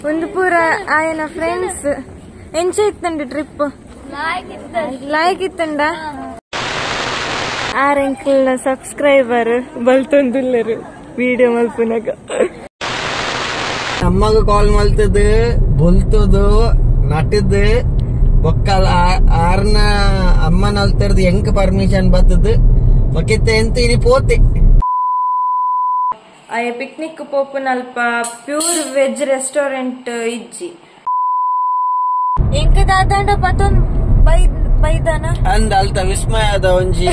ಒಂದು ಪೂರ ಆಯನ ಫ್ರೆಂಡ್ಸ್ ಎಂಚ ಇತ್ತಂಡು ಟ್ರಿಪ್ ಲಾಯ್ಕ್ ಇತ್ತಂಡ ಆರ್ ಅಂಕಲ್ ನ ಸಬ್ಸ್ಕ್ರೈಬರ್ ಬಲ್ತೊಂದುಲ್ಲೆರು ವಿಡಿಯೋ ಮಲ್ಪುನಗ ಅಮ್ಮಗ ಕಾಲ್ ಮಲ್ತದು ಬೊಲ್ತದು ನಟದು ಬೊಕ್ಕಲ್ ಆರ್ನ ಅಮ್ಮನ ಅಲ್ತರ್ದು ಎಂಕ್ ಪರ್ಮಿಷನ್ ಬತ್ತದು ಬೊಕ್ಕಿತ್ತೆ ಎಂತ ಇನಿ ಪೋತೆ ಆಯ ಪಿಕ್ನಿಕ್ ಪೋಪುನಲ್ಪ ಪ್ಯೂರ್ ವೆಜ್ ರೆಸ್ಟೋರೆಂಟ್ ಇಜ್ಜಿ ಎಂಕ ದಾದಾಂಡ ಪತೊಂದು ಬೈದಾನ ಅಂದ ಅಲ್ತ ವಿಸ್ಮಯದ ಒಂಜಿ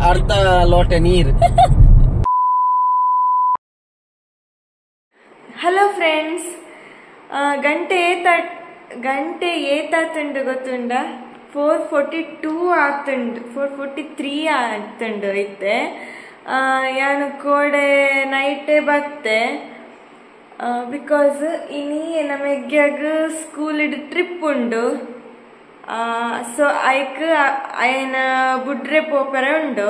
ಅರ್ಧ ಲೋಟ ನೀರು. ಹಲೋ ಫ್ರೆಂಡ್ಸ್, ಗಂಟೆ ಏತಾತುಂಡು ಗೊತ್ತುಂಡ 4:42 ಆತುಂಡು, 4:43 ಆತುಂಡು ಇತ್ತೆ. ಯಾನು ಕೋಡೆ ನೈಟೇ ಬತ್ತೆ because ಇನಿ ನಮೆಗ್ಯಾಗ ಸ್ಕೂಲ್ ಟ್ರಿಪ್ ಉಂಡು. ಸೊ ಐಕ್ ಅಯನ ಬುಡ್ರೆ ಪೋಪರೆ ಉಂಡು.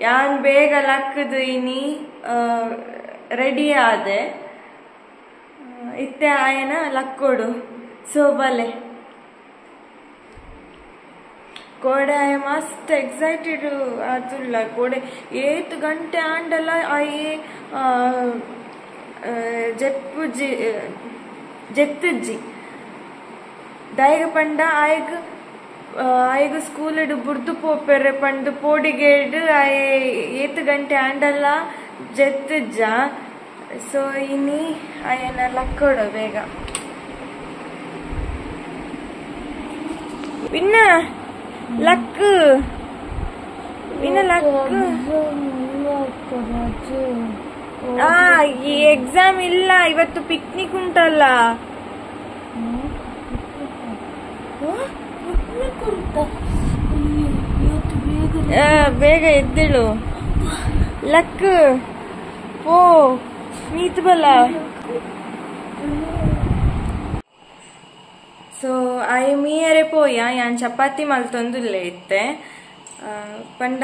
ಯಾನ್ ಬೇಗ ಲಕ್ಕದು ಇನಿ ರೆಡಿ ಆದೆ ಇತ್ತೆ ಆಯನ ಲಕ್ಕೋಡು. ಸೊ ಬಲೆ ಕೋಡೆ ಆಯ ಮಸ್ತ್ ಎಕ್ಸೈಟೆಡ್ ಆತುಲ್ಲ. ಕೋಡೆ ಏತ್ ಗಂಟೆ ಆಂಡಲ ಆಯೆ ಜೆಪ್ಪುಜಿ ಜೆತ್ತುಜ್ಜಿ ದಾಯಗ ಪಂಡ ಆಯಗ್ ಆಯಗ್ ಸ್ಕೂಲ್ ಬುಡ್ದು ಪೋಪೆರೆ ಪಂಡು ಪೋಡಿಗೇಡ್ ಆಯೆ ಏತ್ ಗಂಟೆ ಆಂಡಲ ಜೆತ್ತುಜ್ಜ. ಸೊ ಇನಿ ಆಯನ ಲಕ್ಕೋಡು ಬೇಗ. ವಿನ್ನ ಲಕ್ ವಿನ್ನ ಲಕ್ ಈ ಎಕ್ಸಾಮ್ ಇಲ್ಲ ಇವತ್ತು, ಪಿಕ್ನಿಕ್ ಉಂಟಲ್ಲ. ಬೇಗ ಎದ್ದೇಳು ಲಕ್ ಪೋ ಮೀತ್ ಬಲ. ಸೊ ಆಯ್ ಮೀಯರೆ ಪೋಯ ಯಾನ್ ಚಪಾತಿ ಮಲ್ತೊಂದುಲ್ಲೆ ಇತ್ತೆ. ಪಂಡ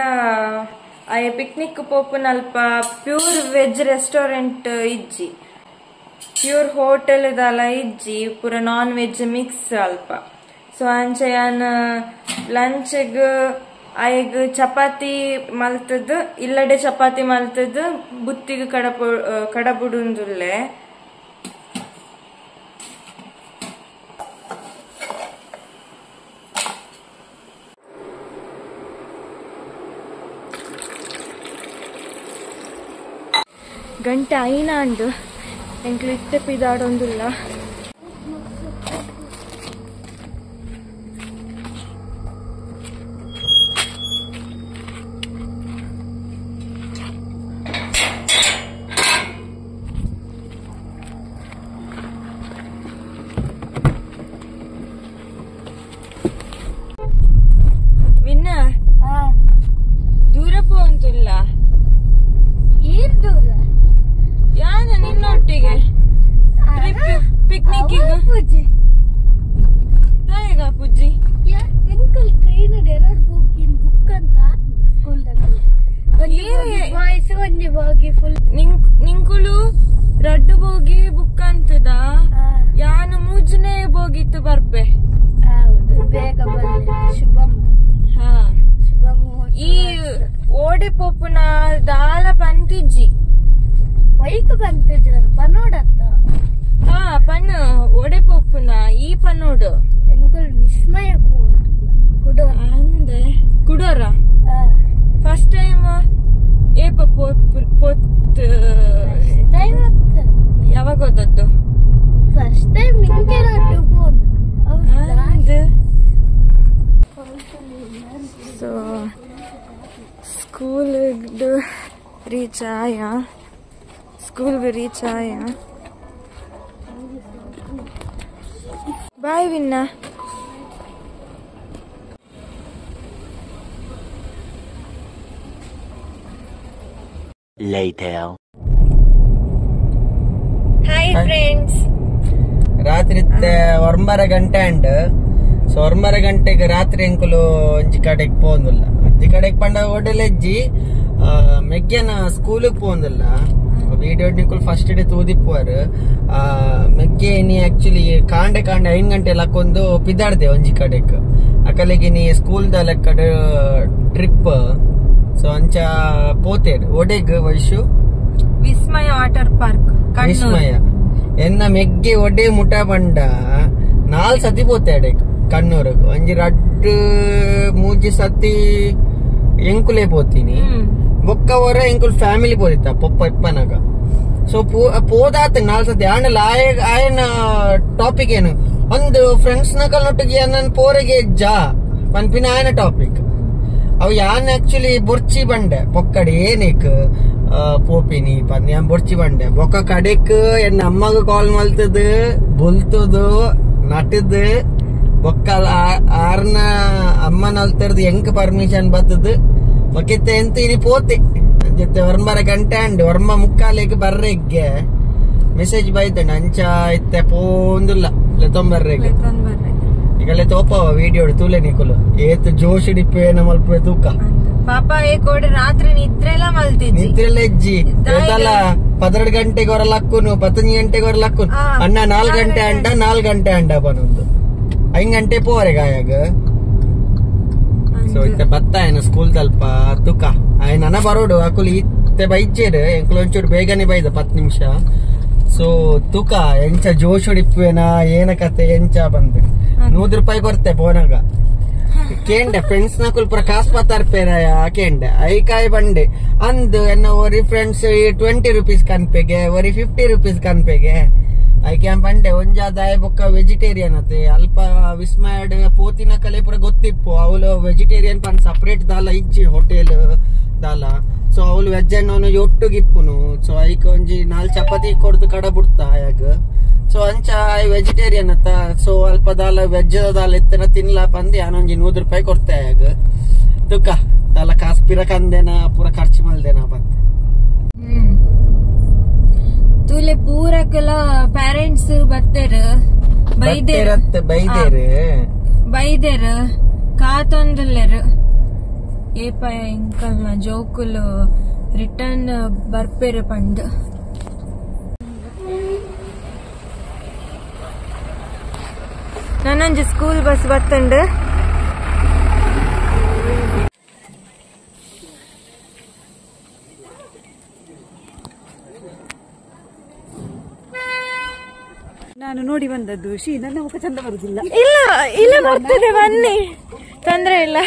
ಆಯ್ ಪಿಕ್ನಿಕ್ ಪೋಪುನಲ್ಪ ಪ್ಯೂರ್ ವೆಜ್ ರೆಸ್ಟೋರೆಂಟ್ ಇಜ್ಜಿ, ಪ್ಯೂರ್ ಹೋಟೆಲ್ ದಾಲ ಇಜ್ಜಿ, ಪೂರ ನಾನ್ ವೆಜ್ ಮಿಕ್ಸ್ ಅಲ್ಪ. ಸೊ ಅಂಚ ಯಾನ್ ಲಂಚ್ಗ್ ಆಯ್ಗ್ ಚಪಾತಿ ಮಲ್ತದ್ದು ಇಲ್ಲಡೆ ಚಪಾತಿ ಮಲ್ತದ್ದು ಬುತ್ತಿಗ್ ಕಡಬುಡುಂದುಲ್ಲೆ. ಗಂಟೆ ಐನಾಂಡು ಎಂಕ್ಲು ಇತ್ತೆ ಪಿದಾಡೊಂದುಲ್ಲ. ವಿನ್ನ ದೂರ ಪೋಂತುಲ್ಲ ಯಾನ ನಿನ್ನೊಟ್ಟಿಗೆ ಪಿಕ್ನಿಕ್ ಪುಜ್ಜಿ ನಿಂಕುಲು ರಡ್ಡು ಬೋಗಿ ಬುಕ್ ಅಂತದ ಯಾನು ಮೂಜನೇ ಬೋಗಿತ್ತು ಬರ್ಪೆ. ಈ ಓಡೆ ಪೋಪುನ ದಾಲ ಪಂತಿಜ್ಜಿ ಬೈಕ್ ಬಂತಿದ್ರು ಪನೋಡತ್ತ. ಹಾ ಪನ್ ಓಡೆ ಪೋಪುನ ಈ ಪನೋಡು ಎಂಕುಲ್ ವಿಸ್ಮಯ ಕುಡೋರ ಅಂದೆ ಕುಡೋರ ಫಸ್ಟ್ ಟೈಮ್ ಏಪ ಪೋತ್ ಟೈಮ್ ಯಾವಾಗ ಹೋದದ್ದು ಫಸ್ಟ್ ಟೈಮ್ ನಿಂಗೆ ಅಂದೆ. ಸೊ ಸ್ಕೂಲ್ ರೀಚ್ ಆಯ, ಸ್ಕೂಲ್ಗೆ ರೀಚ್ ಆಯ. ಬಾಯ್ ವಿನ್ನ. Later. Hi friends, ರಾತ್ರಿ 9 ಗಂಟೆ ಅಂಡ್ ಸೊ 9 ಗಂಟೆಗೆ ರಾತ್ರಿ ಎಂಕುಲು ಒಂಜಿ ಕಡೆಗೆ ಪೋಂದುಲ್ಲ. ಒಂಜಿ ಕಡೆಗೆ ಪಂಡ ಹೋಟೆಲ್ ಹೆಜ್ಜಿ ಮೆಗ್ಯನ ಸ್ಕೂಲಿಗೆ ಪೋಂದುಲ್ಲ. Video ನಿಕುಲ್ first day ತೂದಿಪ್ಪುವರು ಮೆಗ್ಗೆ ನೀ ಆಕ್ಚುಲಿ ಕಾಂಡೆ ಕಾಂಡೆ 5 ಗಂಟೆ ಲಕ್ಕೊಂದು ಪಿದಾಡ್ದೆ ಒಂಜಿ ಕಡೆಕ್ ಅಕಲೆಗೆ ನೀ ಸ್ಕೂಲ್ ದ ಲೆಕ್ಕಡ್ ಟ್ರಿಪ್ ಸೊ ಅಂಚ ಪೋತೇರ್ ಒಡೆಗ್ ವೈಶು ವಿಸ್ಮಯ ವಾಟರ್ ಪಾರ್ಕ್ ವಿಸ್ಮಯ ಎನ್ನ ಮೆಗ್ಗೆ ಒಡೆ ಮುಟ ಬಂಡ 4 ಸತಿ ಪೋತೆ ಅಡೆಕ್ ಕಣ್ಣೂರು ಒಂಜಿ ರಡ್ಡ್ ಮೂಜಿ ಸತಿ ಎಂಕುಲೆ ಪೋತೀನಿ ಬೊಕ್ಕ ಹೊರ ಎಂಕುಲ್ ಫ್ಯಾಮಿಲಿ ಪೋದಿತ್ತ ಪೊಪ್ಪ ಇಪ್ಪನಾಗ ಸೊ ಪೋದಾತ 4 ಸತಿ ಆಂಡಲ ಆಯನ ಟಾಪಿಕ್ ಏನು ಒಂದು ಫ್ರೆಂಡ್ಸ್ ನಕಲ್ ನೊಟ್ಟಿಗೆ ನನ್ನ ಪೋರೆಗೆ ಜಾ ಪನ್ಪಿನ ಆಯನ ಟಾಪಿಕ್ ಅವು ಯಾನ್ ಆಕ್ಚುಲಿ ಬೊರ್ಚಿ ಬಂಡೆ ಪೊಕ್ಕಡೆ ಏನೇಕ್ ಪೋಪಿನಿ ಪನ್ ಯಾನ್ ಬೊರ್ಚಿ ಬಂಡೆ ಬೊಕ್ಕ ಕಡೆಕ್ ಎನ್ನ ಅಮ್ಮಗ ಕಾಲ್ ಮಲ್ತದ ಬೊಲ್ತದು ನಟದು ಬೊಕ್ಕ ಆರ್ನ ಅಮ್ಮನ ಅಲ್ತರ್ದು ಎಂಕ್ ಪರ್ಮಿಷನ್ ಬತ್ತದು ಬೊಕ್ಕಿತ್ತೆ ಎಂತ ಇನಿ ಪೋತೆ ಜೊತೆ ಒರ್ಂಬರ ಗಂಟೆ ಅಂಡ್ ಒರ್ಮ ಮುಕ್ಕಾಲೆಗ್ ಬರ್ರೆಗ್ಗೆ ಮೆಸೇಜ್ ಬೈತಂಡ ಅಂಚ ಇತ್ತೆ ಪೋಂದುಲ್ಲ ಲೆತೊಂಬರ್ರೆಗ್ ಈಗಲೇ ತೋಪವ ವಿಡಿಯೋ ತೂಲೆ ನಿಕುಲು ಏತ್ ಜೋಶ್ ಡಿಪ್ಪು ಮಲ್ಪೆ ತೂಕ ಪಾಪ ಏ ಕೋಡೆ ರಾತ್ರಿ ನಿದ್ರೆಲ್ಲ ಮಲ್ತಿದ್ದಿ ನಿದ್ರೆಲ್ಲ ಹೆಜ್ಜಿ ಏತಲ್ಲ 12 ಗಂಟೆಗೆ ಹೊರ ಲಕ್ಕುನು 15 ಗಂಟೆಗೆ ಹೊರ ಲಕ್ಕುನು ಅಣ್ಣ 4 ಗಂಟೆ ಅಂಡ 4 ಗಂಟೆ ಅಂಡ ಬನೊಂದು 5 ಗಂಟೆ ಪೋರೆ ಗಾಯಾಗ ಸೊ ಇತ್ತೆ ಬತ್ತ ಏನ ಸ್ಕೂಲ್ ತಲ್ಪ ತುಕ ಆಯನ ಬರೋಡು ಅಕುಲು ಇತ್ತೆ ಬೈಚೇರು ಎಂಕುಲು ಒಂಚೂರು ಬೇಗನೆ ಬೈದ 10 ನಿಮಿಷ ಸೊ ತುಕ ಎಂಚ ಜೋಶ್ ಡಿಪ್ಪುವೇನ ಏನ ಕತೆ ಎಂಚ ಬಂದು 100 ರೂಪಾಯಿ ಕೊಡ್ತೆ ಪೋನಾಗ ಕೇಂಡೆ ಫ್ರೆಂಡ್ಸ್ ನಕುಲ್ ಪುರ ಕಾಸು ಪತ್ತಾರ್ಪೇರಾಯ ಕೇಂಡೆ ಐಕಾಯ್ ಬಂಡೆ ಅಂದ್ ಎನ್ನ ಒರಿ ಫ್ರೆಂಡ್ಸ್ 20 ರುಪೀಸ್ ಕನ್ಪೆಗೆ ಒರಿ 50 ರುಪೀಸ್ ಕನ್ಪೆಗೆ ಐಕೆ ಬಂಡೆ ಒಂಜಾದಾಯ ಬೊಕ್ಕ ವೆಜಿಟೇರಿಯನ್ ಅತ್ತೆ ಅಲ್ಪ ವಿಸ್ಮಯಡ್ ಪೋತಿನ ಕಲೆ ಪುರ ಗೊತ್ತಿಪ್ಪು ಅವಳು ವೆಜಿಟೇರಿಯನ್ ಪನ್ ಸಪರೇಟ್ ದಾಲ ಇಜ್ಜಿ ಹೋಟೆಲ್ ದಾಲ ಸೊ ಅವಳು ವೆಜ್ ಅನ್ನು ಒಟ್ಟುಗಿಪ್ಪುನು ಸೊ ಐಕ್ ಒಂಜಿ 4 ಚಪಾತಿ ಕೊಡ್ದು ಕಡ ಬಿಡ್ತಾ ಆಯಾಗ ಸೊ ಅಂಚ ವೆಜಿಟೇರಿಯನ್ ಅತ್ತ ಸೊ ಅಲ್ಪ ದಾಲ ವೆಜ್ ದಾಲ ಇತ್ತನ ತಿನ್ಲ ಪಂದು ಯಾನೊಂಜಿ 100 ರೂಪಾಯಿ ಕೊಡ್ತೆ ಆಯಾಗ ತುಕ್ಕ ದಾಲ ಕಾಸು ಪಿರ ಕಂದೇನ ಪೂರ ಖರ್ಚು ಮಲ್ದೇನ ಬಂದೆ ತೂಲೆ ಪೂರಕ್ಕೆಲ್ಲ ಪೇರೆಂಟ್ಸ್ ಬತ್ತೇರು ಬೈದೇರು ಬೈದೇರು ಬೈದೇರು ಕಾತೊಂದುಲ್ಲೇರು ಏಪ ಇಂಕಲ್ನ ಜೋಕುಲು ರಿಟರ್ನ್ ಬರ್ಪೇರು ಪಂಡು ನಾನೊಂಜಿ ಸ್ಕೂಲ್ ಬಸ್ ಬತ್ತಂಡು ನಾನು ನೋಡಿ ಬಂದದ್ದು she ನನ್ನ ಮುಖ ಚಂದ ಬರುದಿಲ್ಲ ಇಲ್ಲ ಇಲ್ಲ ಬರ್ತದೆ ಬನ್ನಿ ತೊಂದ್ರೆ ಇಲ್ಲ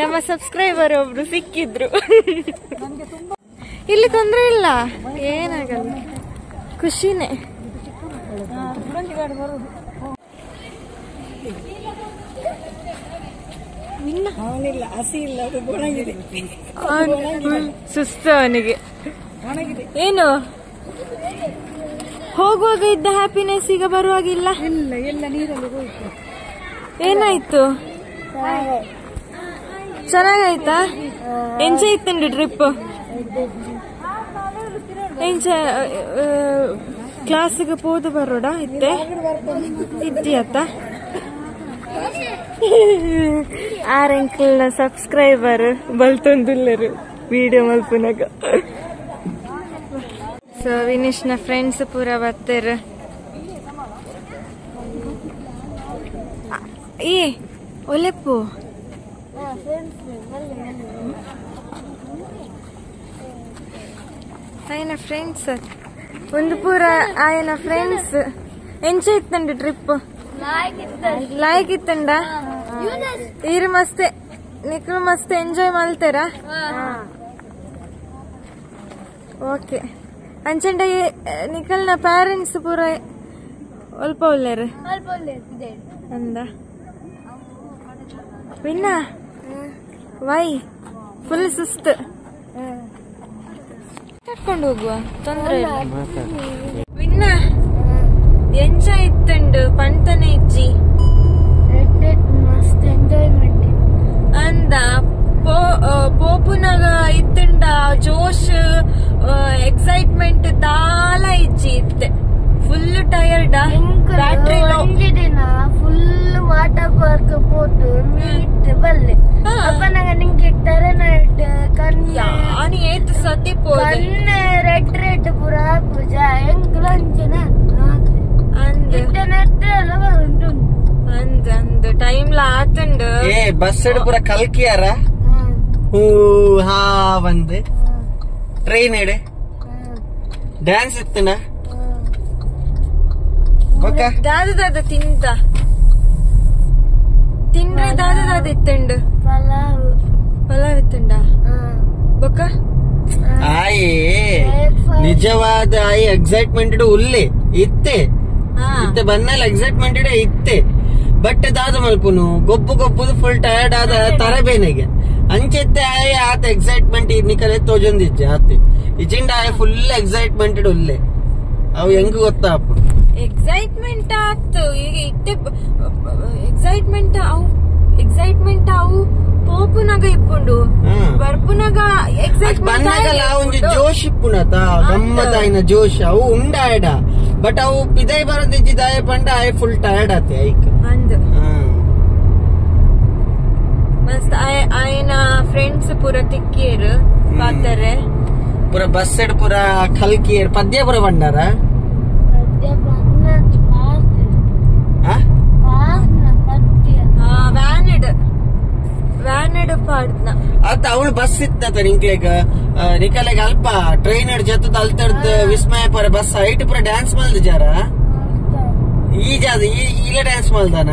ನಮ್ಮ ಸಬ್ಸ್ಕ್ರೈಬರ್ ಒಬ್ರು ಸಿಕ್ಕಿದ್ರು ಇಲ್ಲಿ ತೊಂದ್ರೆ ಇಲ್ಲ ಏನಾಗಲ್ಲ ಖುಷಿನೇ ಸುಸ್ತು ಅವನಿಗೆ ಏನು ಹೋಗುವಾಗ ಇದ್ದ ಹ್ಯಾಪಿನೆಸ್ ಈಗ ಬರುವಾಗಿಲ್ಲ ಏನಾಯ್ತು ಚೆನ್ನಾಗಾಯ್ತಾ ಎಂಜಾಯ್ ಇತ್ತಂడి ಟ್ರಿಪ್ ಎಂಜಾಯ್ ಕ್ಲಾಸಿಗೆ ಪೋದು ಬರೋಡ ಇತ್ತೆ ಇದ್ದಿಯತ್ತ ಆರ್ ಅಂಕಲ್ನ ಸಬ್ಸ್ಕ್ರೈಬರ್ ಬಲ್ತೊಂದುಲ್ಲರು ವಿಡಿಯೋ ಮಲ್ಪುನಗ ಸೊ ವಿನೀಶ್ನ ಫ್ರೆಂಡ್ಸ್ ಪೂರ ಬರ್ತಾರೆ ಏ ಒಲೆಪ್ಪು ಆಯನ ಫ್ರೆಂಡ್ಸ್ ಒಂದು ಪೂರ ಆಯನ ಫ್ರೆಂಡ್ಸ್ ಎಂಜಾಯ್ ಇತ್ತಂడి ಟ್ರಿಪ್ ಲಾಯ್ಕ್ ಇತ್ತಂಡ ಈರು ಮಸ್ತೆ ನಿಕ್ಲು ಮಸ್ತ್ ಎಂಜಾಯ್ ಮಲ್ತಾರ ಓಕೆ ಅಂಚಂಡ ನಿಕಲ್ನ ಪೇರೆಂಟ್ಸ್ ಪೂರ ಒಲ್ಪ ಉಲ್ಲೇರು ಅಂದ ವಿನ್ನ ವೈ ಫುಲ್ ಸುಸ್ತು ಕರ್ಕೊಂಡು ಹೋಗುವ ತೊಂದ್ರೆ ಇಲ್ಲ ವಿನ್ನ ಎಂಜಾಯ್ ಇತ್ತಂಡು ಪಂತನೆ ಇಜ್ಜಿ ಮಸ್ತ್ ಎಂಜಾಯ್ಮೆಂಟ್ ಅಂದ ಪೋಪುನಗ ಇತ್ತಂಡ ಜೋಶ್ ಎಕ್ಸೈಟ್ಮೆಂಟ್ ದಾಲ ಇಜ್ಜಿ ಇತ್ತೆ full tired battery ಒಂಜಿ ದಿನ full water park ಪೋತು ಮೀಟ್ ಬಲ್ಲೆ ಅಪ್ಪನಾಗ ನಿಂಗೆ ಟೆರನಟ್ ಕಣ್ಣು ಯಾನು ಏತ್ ಸತಿ ಪೋದೆ ಕಣ್ಣು ರೆಡ್ ರೆಡ್. ಅಂದ್ ಅಂದ್ ಟೈಮ್ ಲಾ ಆತುಂಡು. ಏ ಬಸ್ ಪೂರ ಕಲ್ಕಿಯಾರ ಹೂ ಹಾ ಬಂದು ಟ್ರೈನ್ ಇಡೆ ಡ್ಯಾನ್ಸ್ ಇತ್ತನ ದಾದ ದಾದ ತಿಂತ ತಿಂದ್ರೆ ದಾದ ದಾದ ಇತ್ತುಂಡು ಪಲಾವ್ ಪಲಾವ್ ಇತ್ತುಂಡ ಬೊಕ್ಕ ಆಯೇ ನಿಜವಾದ ಆಯಿ ಎಕ್ಸೈಟ್ಮೆಂಟ್ ಉಲ್ಲೆ ಇತ್ತೆ ಇತ್ತೆ ಬನ್ನಲ್ಲ ಎಕ್ಸೈಟ್ಮೆಂಟ್ ಇತ್ತೆ ಬಟ್ ದಾದ ಮಲ್ಪುನು ಗೊಬ್ಬು ಗೊಬ್ಬುದು ಫುಲ್ ಟಯರ್ಡ್ ಆದ ತರಬೇನೆಗೆ ಅಂಚೆತ್ತೆ ಆಯೆ ಆತ ಎಕ್ಸೈಟ್ಮೆಂಟ್ ನಿಕಲೆ ತೋಜೊಂದಿಜ್ಜೆ ಆತೆ ಇಜಿಂಡ ಆಯೆ ಫುಲ್ ಎಕ್ಸೈಟ್ಮೆಂಟ್ ಉಲ್ಲೆ ಅವು ಹೆಂಗ್ ಗೊತ್ತಾಪು ಎಕ್ಸೈಟ್ಮೆಂಟ್ ಆತು ಈಗ ಇತ್ತೆ ಎಕ್ಸೈಟ್ಮೆಂಟ್ ಅವು ಎಕ್ಸೈಟ್ಮೆಂಟ್ ಅವು ಪೋಪುನಗ ಇಪ್ಪುಂಡು ಬರ್ಪುನಗ ಎಕ್ಸೈಟ್ಮೆಂಟ್ ಬನ್ನಗಲ ಒಂಜಿ ಜೋಶ್ ಇಪ್ಪುನತ ಗಮ್ಮತಾಯಿನ ಜೋಶ್ ಅವು ಉಂಡಾಯಡ ಬಟ್ ಅವು ಪಿದೈ ಬರದಿಜ್ಜಿ ದಾಯ ಪಂಡ ಆಯೆ ಫುಲ್ ಟಯರ್ಡ್ ಆತೆ ಐಕ್ ಅಂದ್ ಮಸ್ತ್ ಆಯನ ಫ್ರೆಂಡ್ಸ್ ಪೂರ ತಿಕ್ಕಿಯರು ಪಾತಾರೆ ಪೂರ ಬಸ್ ಪೂರ ಕಲ್ಕಿಯರು ಪದ್ಯ ಪೂರ ಬಂಡಾರ ಅತ್ತ ಅವಳು ಬಸ್ ಇತ್ತ ನಿಂಕ್ಲೆಗ್ ನಿಕಲೆಗ್ ಅಲ್ಪ ಟ್ರೈನ್ ಜೊತೆ ಅಲ್ತಡ್ದು ವಿಸ್ಮಯ ಪೂರ ಬಸ್ ಐಟ್ ಪೂರ ಡ್ಯಾನ್ಸ್ ಮಲ್ದ ಜಾರ ಈ ಜಾದ ಈಲ ಡ್ಯಾನ್ಸ್ ಮಲ್ದಾನ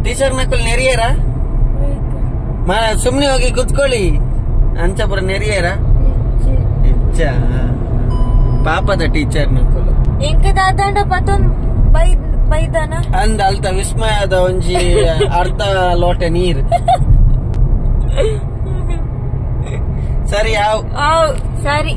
ಟೀಚರ್ ನಕುಲ್ ನೆರಿಯರ ಸುಮ್ನೆ ಹೋಗಿ ಕುತ್ಕೊಳ್ಳಿ ಅಂಚ ಪೂರ ನೆರಿಯರ ಇಚ್ಚ ಪಾಪದ ಟೀಚರ್ ನಕುಲ್ ಎಂಕ ದಾದಾಂಡ ಪತೊಂದ್ ಬೈ ಬೈದಾನ ಅಂದ ಅಲ್ತ ವಿಸ್ಮಯದ ಒಂಜಿ ಅರ್ಧ ಲೋಟೆ ನೀರ್ ಸರಿ ಯಾವ ಸರಿ.